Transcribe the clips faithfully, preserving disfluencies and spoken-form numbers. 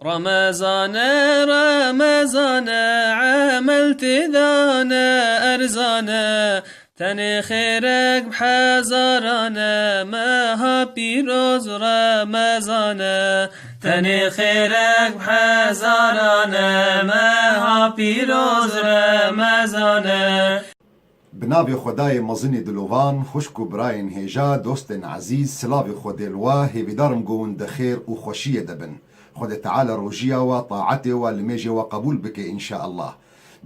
Remezane, Remezane, emel tê de ne erzane. Tenê xêrek bi hezaran e, meha pîroz Remezan e. Tenê xêrek bi hezaran e, meha pîroz Remezan e. Bi navê Xwedayê mezinê dilovan, xwişk û birayên hêja, dostên ezîz, silavê Xwedê li we, hêvîdar im ku hûn di xêr û xweşiyê de bin. Xwedê Teala rojiya we, taetê we, limêjê we qebûl bike înşeallah.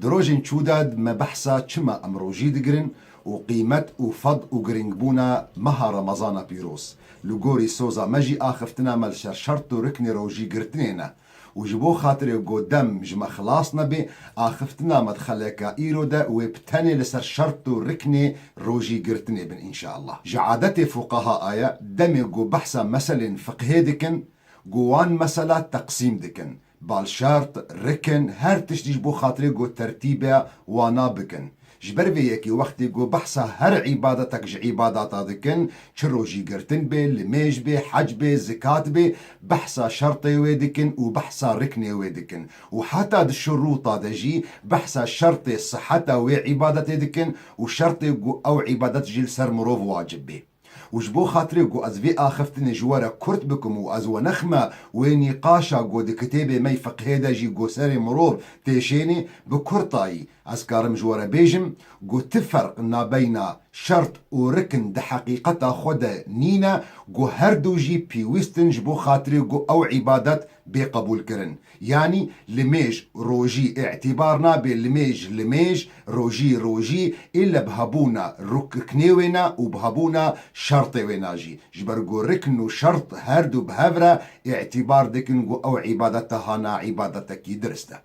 Di rojên çû de me behsa çima em rojî digirin û qîmet û fed û giringbûna meha Remezana pîroz. Li gorî soza me jî axiftina me li ser şert û riknê rojî girtinê ne. Û ji bo xatirê ku dem ji me xilas nebe, axiftina me di xeleka îro de wê bi tenê li ser şert û riknê rojî girtinê bin înşeallah. Ji adetê fuqaha aye, demê ku behsa meselên fiqhê dikin, ku wan mesela teqsîm dikin. Bal şert, rikin, her tiştî ji bo xatirê ku tertîbe wana bikin. Ji ber vê yekê wextê ku behsa her îbadetek ji îbadata dikin, çi rojî girtin bê, limêj bê, hec bê, zikat bê, behsa şertê wê dikin û behsa riknê wê dikin. Û heta di şurûta de jî behsa şertê siheta wê îbadetê dikin û şertê ku ew îbadet jî li ser mirov wacib bê. Û ji bo xatirê ku ez vê axiftinê ji we re kurt bikim û ez we nexme wê nîqaşa ku di kitêbê me yî fiqhê de jî ku serê mirov têşênê, bi kurtayî ez karim ji we re bêjim ku ti ferq nabeyna şert û rikin di heqîqeta xwe de nîne, ku her du jî pêwîst in ji bo xatirê ku ew îbadet bê qebûlkirin. Yanî limêj rojî îtîbar nabe, limêj, limêj, rojî, rojî, îlle bi hebûna riknê wê ne û bi hebûna şertê wê ne jî. Ji ber ku rikn û şert her du bi hev re îtîbar dikin ku ew îbadeta hana îbadetekî dirist e.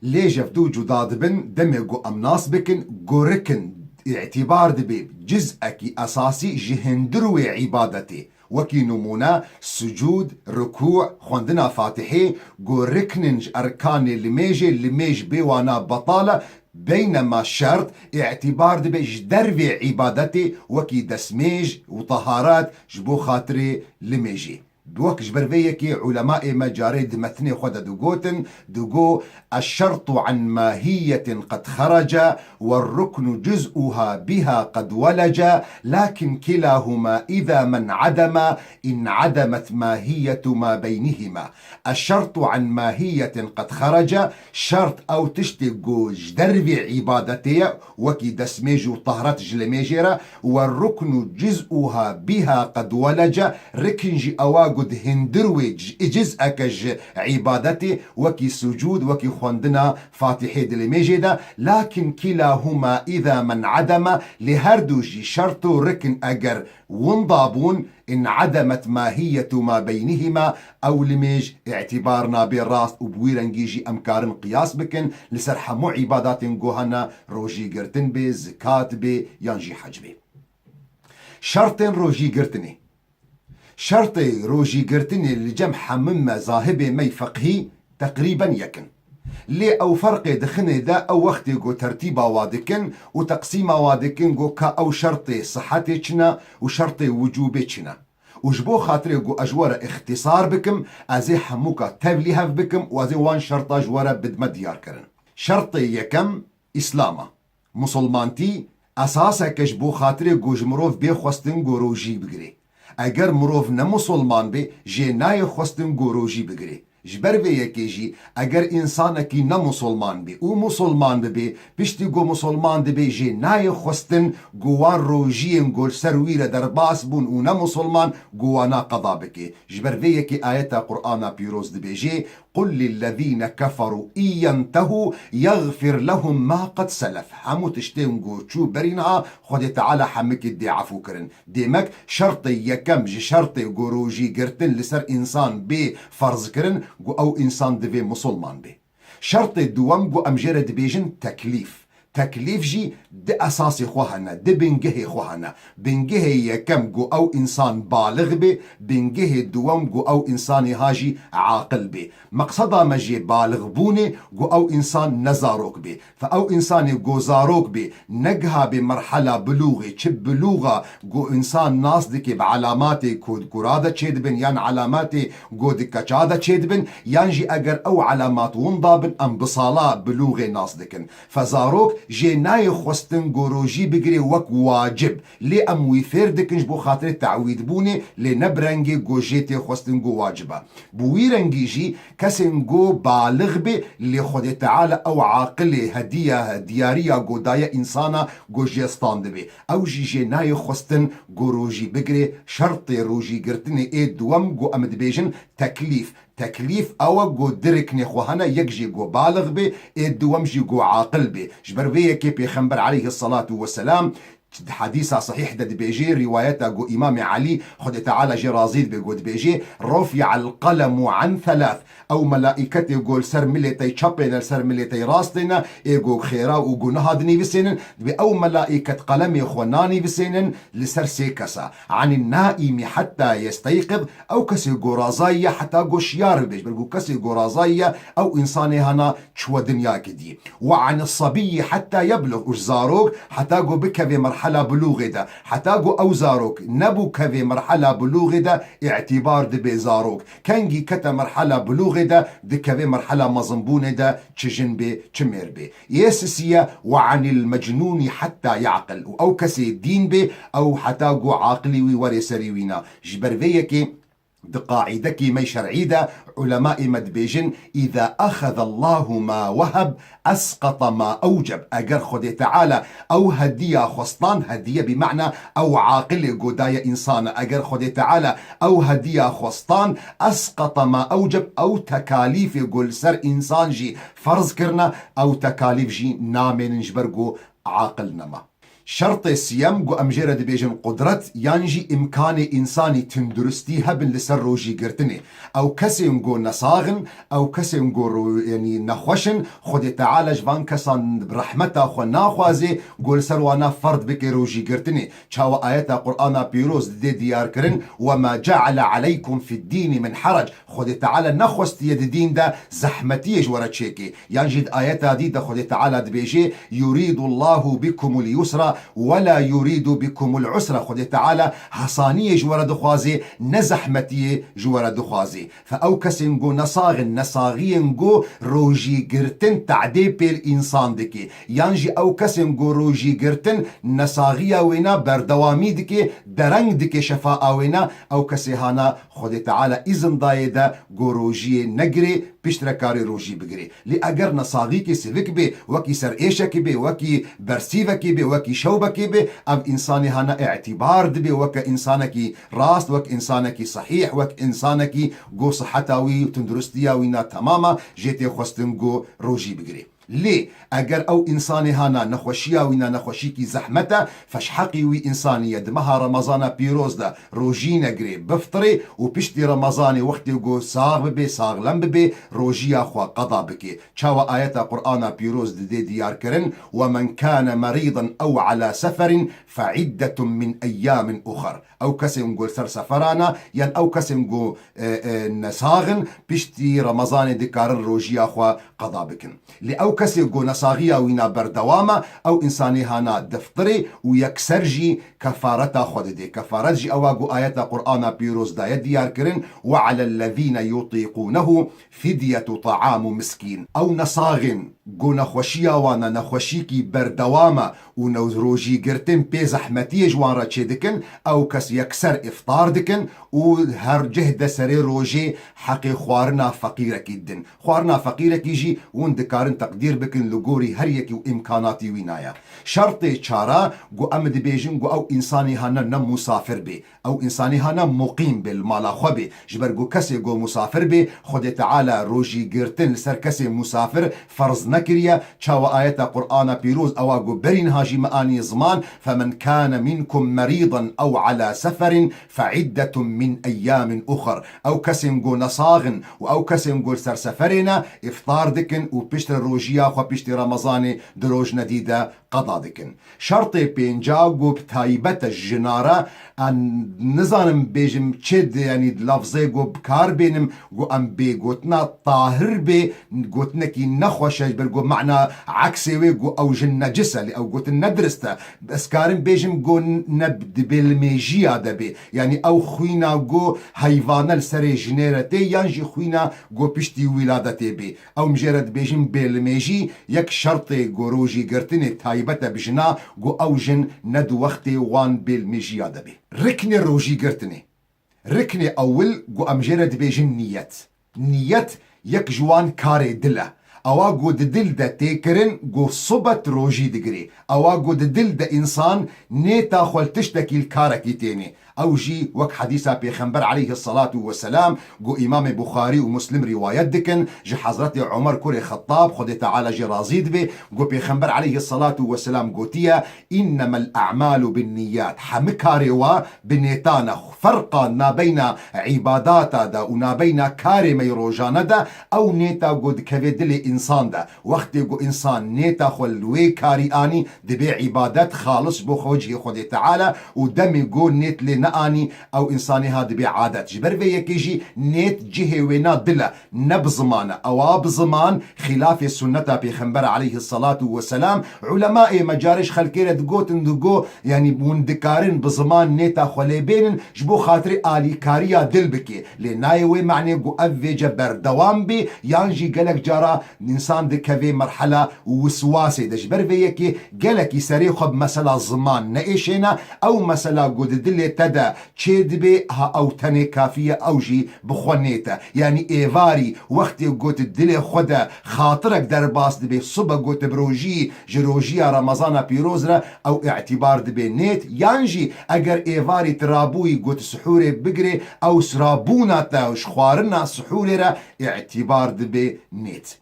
Lê ji hev du cuda dibin, demê ku em nas bikin, ku rikn îtîbar dibe ciz'ekî esasî ji hundir wê îbadetê. Wekî nimûne, sucûd, rikû, xwendina Fatihê, ku rikn in ji erkanê limêjê, limêj bê wana betal e, beynema şert îtîbar dibe ji dervê îbadetê, wekî destmêj û teharet ji bo xatirê limêjê. Wek ji ber vê yekê ulemaê me carê di metnê xwe de digotin, digo, "الشرط عن ماهية قد خرج، والركن جزءها بها قد ولج، لكن كلاهما إذا ما انعدما انعدمت ماهية ما بينهما." الشرط عن ماهية قد خرج، şert ew tiştê ku ji dervê îbadetê ye, wekî destmêj û tahret ji limêjê re, "والركن جزءها بها قد ولج", rikn jî ewa ku di hundir wê ci-, ciz'eke ji îbadetê, wekî sucûd, wekî xwendina Fatihê di limêjê de, "لكن كلاهما إذا ما انعدما", lê her du jî şert û rikn eger winda bûn, انعدمت ماهية ما بينهما, ew limêj îtîbar nabe rast û bi wî rengî jî em karin qiyas bikin li ser hemû îbadatên ku hene, rojî girtin bê, zikat bê yan jî hec bê. Şertên rojî girtinê. Şertê rojî girtinê li cem hemû mezahibê me yî feqhî teqrîben yek in. Lê ew ferqê dixine de ew wextê ku tertîba wa dikin û teqsîma wa dikin ku ka ew şertê sihetê çi ne û şertê wicûbê çi ne. Û ji bo xatirê ku ez ji we re îxtîsar bikim, ez ê hemûka tevlî hev bikim û ez ê wan şerta ji we re bidime diyarkirin. Şertê yekem, Îslam e. Musulmantî esaseke ji bo xatirê ku ji mirov bê xwestin ku rojî bigirê. Eger mirov ne musulman bê, jê nayê xwestin ku rojî bigirê. Ji ber vê yekê jî, eger însanekî ne musulman bê û musulman bibê, piştî ku musulman dibê, jê nayê xwestin ku wan rojiyên ku li ser wî re derbas bûn û ne musulman, ku wana qeda bike. Ji ber vê yekê ayeta Qur'ana pîroz dibêjê, "قل للذين كفروا إن ينتهوا يغفر لهم ما قد سلف." Hemû tiştên ku çû berî niha Xwedê Teala hemikî dê efû kirin. Demek şertê yekem ji şertê ku rojî girtin li ser însan bê ferz kirin, ku ew însan divê musulman bê. Şertê duwem ku em jê re dibêjin teklîf. Teklîf jî di esasê xwe hene, di bingehê xwe hene. Bingehê yekem ku ew însan balix bê, bingehê duwem ku ew însanê ha jî aqil bê. Meqseda me jê balixbûnê ku ew însan ne zarok bê. Fe ew însanê ku zarok bê, negiha bê merhela bilûxê, çi bilûxa ku însan nas dike bi elametê ku di kura de çêdibin yan elametê ku di keça de çêdibin, yan jî eger ew elamat winda bin, em bi sala bilûxê nas dikin. Fe zarok jê nayê xwestin ku rojî bigirê wek wacib. Lê em wî fêr dikin ji bo xatirê te'wîdbûnê, lê ne bi rengê ku jê tê xwestin ku wacib e. Bi wî rengî jî kesên ku balix bê, lê Xwedê Teala ew aqilê hediya, diyariya ku daye însana ku jê standibê. Ew jî jê nayê xwestin ku rojî bigirê, şertê rojî girtinê ê duwem ku em dibêjin teklîf. Teklîf ew e ku du riknê xwe hene, yek jî ku balix bê, ê duwem jî ku aqil bê. Ji ber vê yekê Pêxember aleyhisselatu vesselam di hedîsa sahîh de dibêjê, rîwayeta ku Îmamê Elî, Xwedê Teala jê razî dibe, ku dibêjê, "Rufi'al qelemu an thelath." Ew melaîketê ku li ser milê te yê çepê ne, li ser milê te yê rastê ne, ê ku xêra û gunaha dinivîsênin, dibê ew melaîket qelemê xwe nanivîsênin li ser sê kesa. Anin naîmî hetta yesteyqiz, ew kesê ku razayî ye heta ku şiyar bibe, ji ber ku kesê ku razayî ye, ew însanê hana çûye dinyakê dî. "Ve anis sabiyyi hatta yeblug", û ji zarok heta ku bikeve merhela bilûxê de. Heta ku ew zarok nebû keve merhela bilûxê de, îtîbar dibe zarok. Kengî kete merhela bilûxê de, dikeve merhela mezinbûnê de, çi jin bê, çi mêr bê. Yê sisiye, "Ve anil mecnûnî hatta yaqil", û ew kesê dîn bê, ew heta ku aqilî wî were serî wîna. Ji ber vê yekê di qaîdekî me şer'î de ulemaê me dibêjin, "Îza axezallahu ma weheb, esqata ma ewceb." Eger Xwedê Teala ew hediya xwestan, hediye bi ma'na ew aqilê ku daye însana, eger Xwedê Teala ew hediya xwestan, esqata ma ewceb, ew tekalîfê ku li ser însan jî ferz kirine, ew tekalîf jî namênin ji ber ku aqil nema. Şertê siyem ku em jê re dibêjin qudret, yan jî îmkanê însanî tunduristî hebin li ser rojî girtinê. Ew kesên ku nesax in, ew kesên ku ro-, yanî nexweş in, Xwedê Teala ji van kesan bi rehmeta xwe naxwaze ku li ser wana ferd bike rojî girtinê. Çawa ayeta Qur'ana pîroz didê diyar kirin, "Ve ma ceale aleykum fid dîni min herac." Xwedê Teala nexwestiye di dîn de zehmetiyê ji we re çêkê. Yan jî di ayeta dî de Xwedê Teala dibêjê, "Yurîdullahu bikumul yusra ve la yurîdu bikumul usra." Xwedê Teala hesaniyê ji we re dixwazê, ne zehmetiyê ji we re dixwazê. Fe ew kesên ku nesax in, nesaxiyên ku rojî girtin tedê pêl însan dike. Yan jî ew kesên ku rojî girtin nesaxiya wêna berdewamî dike, dereng dike şefa a wêna, ew kesê hana Xwedê Teala îzin dayê de ku rojiyê negirê, piştre karê rojî bigirê. Lê eger nesaxîkê sivik bê, wekî serêşekê bê, wekî bersîvekê bê, wekî şewbekê bê, ev însanê hana îtîbar dibe weke însanekî rast, wek însanekî sehîh, wek însanekî ku siheta wî û tunduristiya wî na temam e, jê tê xwestin ku rojî bigirê. Lê eger ew însanê hana nexweşiya wî na nexweşîkî zehmet e, fe ji heqî wî însanî ye di meha Remezana pîroz de rojî negirê, biftirê û piştî Remezanê wextê ku sax bibê, saxlem bibê, rojiya xwe qeda bike. Çawa ayeta Qur'ana pîroz didê diyar kirin, "Ve men kâne merîdan ew alâ seferin fe iddetun min eyyâmin uxer." Ew kesên ku li ser seferan e, yan ew kesên ku, e, e, nesax in, piştî Remezanê dikarin rojiya xwe qeda bikin. Lê ew kesê ku nesaxiya wî na berdewam e, ew însanê hana diftirê û yekser jî kefareta xwe didê. Kefaret jî ew a ku ayeta Qur'ana pîroz daye diyar kirin, "Ve alellezîne yutîqûnehu fidyetu ta'amu miskîn." Ew nesaxên ku nexweşiya wan e nexweşîkî berdewam e û ne-, rojî girtin pê zehmetiyê ji wan re çêdikin, ew kes yekser îftar dikin û her cih de serê rojê heqê xwarina feqîrekî didin. Xwarina feqîrekî jî hûn dikarin teqdîr bikin li gorî her yekî û îmkanatî wî naye. Şertê çara ku em dibêjin ku ew însanî hane ne musafir bê. Ew însanî hane muqîm bê, li mala xwe bê. Ji ber ku kesê ku musafir bê, Xwedê Teala rojî girtin li ser kesê musafir ferz nekiriye. Çawa ayeta Qur'ana pîroz ewa ku berî niha jî me anî ziman, "Femen kâne minkum merîdan ew alâ seferin fe iddetun min eyyâmin uxer." Ew kesên ku nesax in û ew kesên ku li ser seferê ne, îftar dikin û piştre rojî ya xwe piştî Remezanê di rojnedî de qeda dikin. Şertê pênca ku bi taybet e ji jina re, em nizanim bêjim çi di, yanî di lafzê ku bi kar bênim, ku em bê gotina tahir bê, gotinekî nexweş e, ji ber ku mana eksê wê ku ew jin necis e, lê ew gotin ne dirist e. Ez karim bêjim ku ne di bêlimêjiya de bê. Yanî ew xwîna ku heyvane li serê jinê re tê, yan jî xwîna ku piştî wîladetê bê. Ew em jê re dibêjin bêlimêjî, yek şertê ku rojî girtinê taybet e bi jina, ku ew jin ne di wextê wan bêlimêjiya de bê. Riknê rojî girtinê. Riknê ewil ku em jê re dibêjin niyet. Niyet yek ji wan karê dil e. Ewa ku di dil de tê kirin ku sibe tu rojî digirê. Ewa ku di dil de însan nêta xwe li tiştekî, li karekî tênê. Ew jî wek hedîsa Pêxember aleyhisselatu vesselam ku Îmamê Buxarî û Muslim rîwayet dikin, ji Hezretê Omer kurê Xettab, Xwedê Teala jê razî dibe, ku Pêxember aleyhisselatu vesselam gotiye, "Innemel a'malu bin niyat." Hemî karê wa bi nêtan e. Ferqa nabeyna îbadata de û nabeyna karê me yê rojane de, ew nêta ku dikeve dilê însan de. Wextê ku însan nêta xwe li wê karî anî, dibê îbadet xalis bo xwe cihê Xwedê Teala û demê ku nêt lê neanî, ew însanê ha dibê adet. Ji ber vê yekê jî nêt cihê wêna dil e, ne bi ziman e. Ewa bi ziman xîlafê sunneta Pêxember aleyhisselatu vesselam. Ulema ê me carê ji xelkê re digotin, digo, yanî hûn dikarin bi ziman nêta xwe lê bênin, ji bo xatirê alîkariya dil bikê. Lê nayê wê manê ku ev vêce berdewam bê, yan jî gelek cara însan dikevê merhela wiswasê de. Ji ber vê yekê gelekî serê xwe bi mesela ziman neêşêne, ew mesela ku di dilê te de çê dibê, ha ew tenê kafî ye, ew jî bi xwe nêt e. Yanî êvarî wextê ku tu dilê xwe de xatirek derbas dibê, sibe ku tu bi rojî, ji rojiya Remezana pîroz re ew îtîbar dibê nêt, yan jî eger êvarî tu rabûyî ku tu sihûrê bigirê, ew rabûna te ji xwarina sihûrê re îtîbar dibê nêt.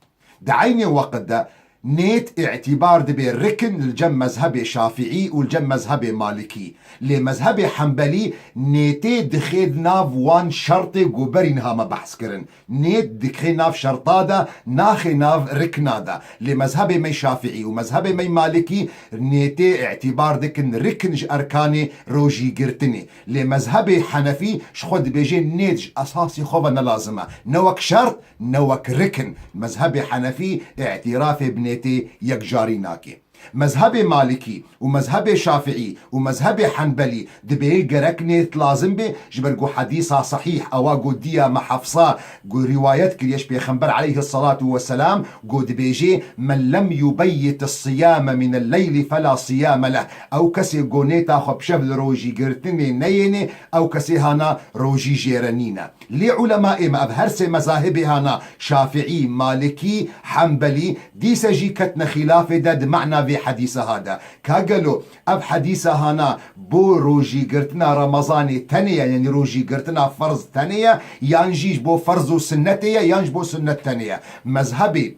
Di eynê weqt de nêt îtîbar dibe rikin li cem mezhebê Şafîî û li cem mezhebê Malikî. Lê mezhebê Hembelî nêtê dixe di nav wan şertê ku berî niha me behs kirin. Nêt dixe nav şerta de, naxe nav rikna de. Lê mezhebê me Şafîî û mezhebê me Malikî nêtê îtîbar dikin rikin ji erkanê rojîgirtinê. Lê mezhebê Henefî ji xwe dibêje nêt ji esasî xwe ve ne lazim e. Ne wek şert, ne wek rikin. Mezhebê Henefî îtîrafê bi nêtê yekcarî nake. Mezhebê Malikî û mezhebê Şafîî û mezhebê Henbelî dibê gerek nêt lazim bê, ji ber ku hedîsa sehîh, ewa ku diya me Hefsa ku rîwayet kiriye ji Pêxember aleyhisselatu vesselam, ku dibêje, "Men lem yubeyyit siyame minel leyli fela siyame leh." Ew kesê ku nêta xwe bi şev li rojî girtinê neyênê, ew kesê hana rojî jê re nîne. Lê ulema ê me ev her sê mezahibê hana Şafîî, Malikî, Hembelî dîse jî ketine xîlafê de di mana vê hedîsa ha de. Ka gelo ev hedîsa hana bo rojîgirtina Remezanê tenê ye, yanî rojîgirtina ferz tenê ye, yan jî ji bo ferz û sunnetê ye, yan ji bo sunnet tenê ye? Mezhebê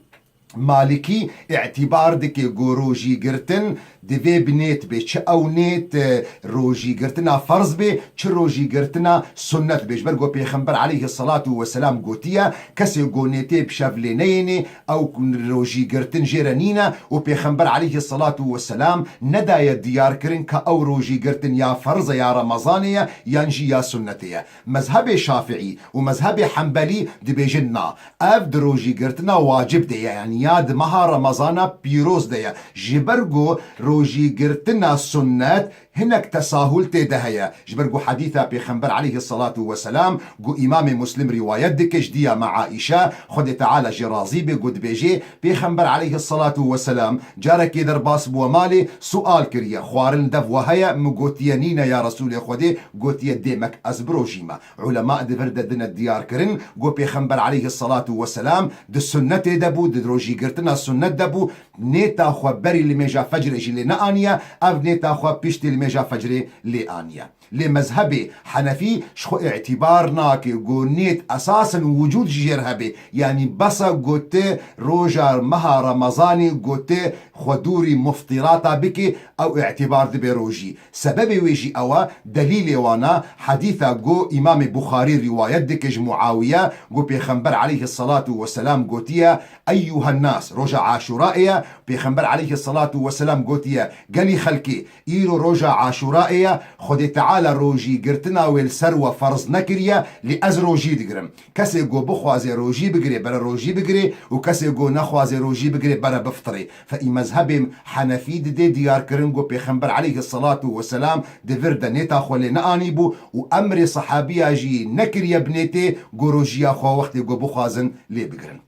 Malikî îtîbar dike ku rojîgirtin divê bi nêt bê. Çi ew nêt, e, rojîgirtina ferz bê, çi rojîgirtina sunnet bê. Ji ber ku Pêxember aleyhisselatu vesselam gotiye, kesê ku nêtê bi şev lê neyênê, ew rojîgirtin jê re nîne û Pêxember aleyhisselatu vesselam nedaye diyar kirin ka ew rojîgirtin ya ferz e, ya Remezanê ye, yan jî ya sunnetê ye. Mezhebê Şafîî û mezhebê Hembelî dibêjin na. Ev di rojîgirtina wacib de ye, yanî ya di meha Remezana pîroz de ye. Ji ber ku rojîgirtina sunnet hinek tesahul tê de heye. Ji ber ku hedîsa Pêxember aleyhisselatu vesselam ku Îmamê Muslim rîwayet dike ji diya me Aîşe, Xwedê Teala jê razî be, ku dibêje, Pêxember aleyhisselatu vesselam carekê derbas bûye malê, sual kiriye, xwarin li dev we heye? Min gotiye, nîne ya Resûlê Xwedê. Gotiye, dê mek ez birojîme. Ulema di vir de dine diyar kirin ku Pêxember aleyhisselatu vesselam di sunnetê de bû, di rojîgirtina sunnet de bû, nêta xwe berî limêja fecrê jî lê neaniye, ev nêta xwe piştî limêja hêja fecrê lê aniye. Lê mezhebê Henefî ji xwe îtîbar nake, go nêt esas in wicûd ji jêr hebe, yanî bes e go ti roja meha Remezanê go ti xwe dûrî muftirata bike, ew îtîbar dibe rojî. Sebebê wê jî ew e, delîlê wan e, hedîsa go Îmamê Buxarî rîwayet dike ji Muawiye, go Pêxember aleyhisselatu vesselam gotiye, Eyyuhen nas, roja Aşûrayê ye, Pêxember aleyhisselatu vesselam gotiye, Gelî xelkê, îro roja Aşûrayê ye, Xwedê Teala rojî girtina wê li ser we ferz nekiriye, lê ez rojî digirim. Kesê go bixwaze rojî bigire, bere rojî bigire û kesê go nexwaze rojî bigire, bere biftirê. Fe î mezhebê Henefî dide diyarkirin go Pêxember aleyhisselatu vesselam di vir de nêta xwe lê neanîbû û emrê sehabiya jî nekiriye bi nêtê go rojiya xwe wextê go bixwazin lê bigirin.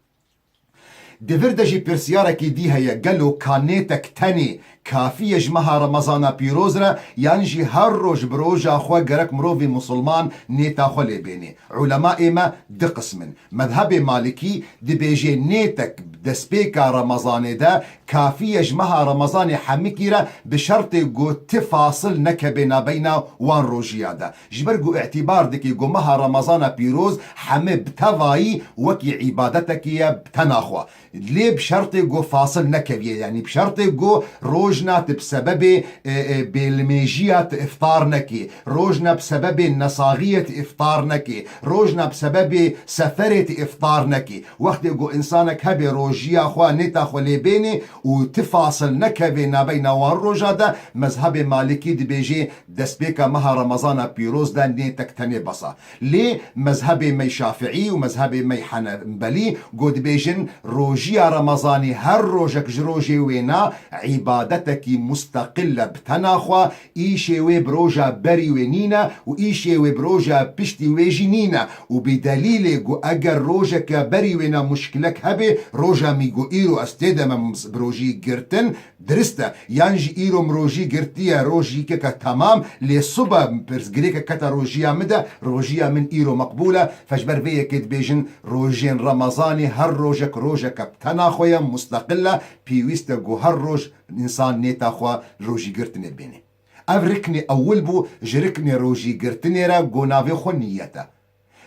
Di vir de jî pirsiyarekî dî heye, gelo ka nêtek tenê kafî ye ji meha Remezana pîroz re, yan jî her roj bi roja xwe gerek mirovî misilman nêta xwe lê bênê? Ulemaê me du qism in. Mezhebê Malikî dibêje nêtek destpêka Remezanê de kafî ye ji meha Remezanê hemikî re, bi şertê ku ti fasil nekeve nabeyna wan rojiya de. Ji ber ku îtîbar dike ku meha Remezana pîroz heme bi tevayî wekî îbadetekî ye bi tena xwe. Lê bi şertê ku fasil nekeviye, yanî bi şertê ku rojna ti bi sebebê, e, e, bêlimêjiya ti iftar nekî, rojna bi sebebê nesaxiyê ti iftar nekî, rojna bi sebebê seferê ti iftar nekî. Wextê ku însanek hebe rojiya xwe, nêta xwe lê bênê û ti fasil nekeve nabeyna wan roja de, mezhebê Malikî dibêje destpêka meha Remezana pîroz de nêtek tenê bes e. Lê mezhebê me Şafiî û mezhebê me Henbelî go dibêjin, rojiya Remezanê her rojek ji rojê wêna îbadetekî musteqil e bi tena xwe, îşê wê bi roja berî wê nîne û îşê wê bi roja piştî wê jî nîne û bi delîlê go eger rojeke berî wêna muşkilek hebe, roja min go îro ez tê de me bi rojî girtin, Dirist e, yan jî îro min rojî girtiye, rojîkeke temam, lê sibe pirsgirêkek kete rojiya min de, rojiya min îro meqbûl e. Fe ji ber vê yekê dibêjin, rojên Remezanê her rojek rojeke bi tena xwe ye, musteqil e, pêwîst e ku her roj însan nêta xwe rojîgirtinê bênê. Ev riknê ewil bû ji riknê rojîgirtinê re ku navê xwe niyet e.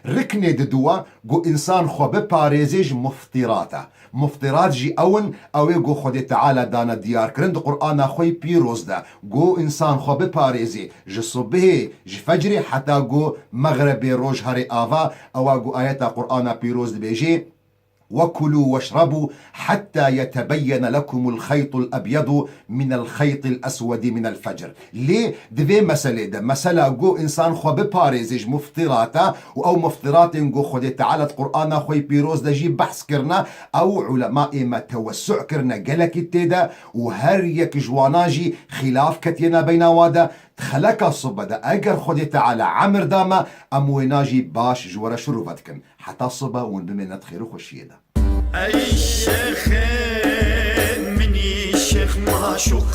Riknê diduwa ku însan xwe biparêzê ji muftirat e. Muftirat jî ew in, ew ê ku Xwedê Teala dane diyarkirin di Qur'ana xwe yî pîroz de, ku însan xwe biparêzê ji subihê, ji fecrê heta ku mexrebê roj herê ava, ewa ku ayeta Qur'ana pîroz dibêjê, وَكُلُوا وَاشْرَبُوا حَتَّى يَتَبَيَّنَ لَكُمُ الْخَيْطُ الْأَبْيَضُ مِنَ الْخَيْطِ الْأَسْوَدِ مِنَ الْفَجْرِ. Lê di vê meselê de, mesela ku însan xwe biparêzê ji muftirata û ew muftiratên ku Xwedê Teala di Qur'ana xwe yî pîroz de jî behs kirine, ew ulemaê me tewessu kirine gelekî tê de û her yek ji wana jî xîlaf ketiye nabeyna wa de, di xeleka sibe de eger Xwedê Teala emir da me, em wêna jî baş ji we re şirove dikin. Heta sibe hûn bimêne di xêr û xweşiyê de. Ey şêxê minî şêx maşûq.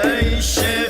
Ey şêx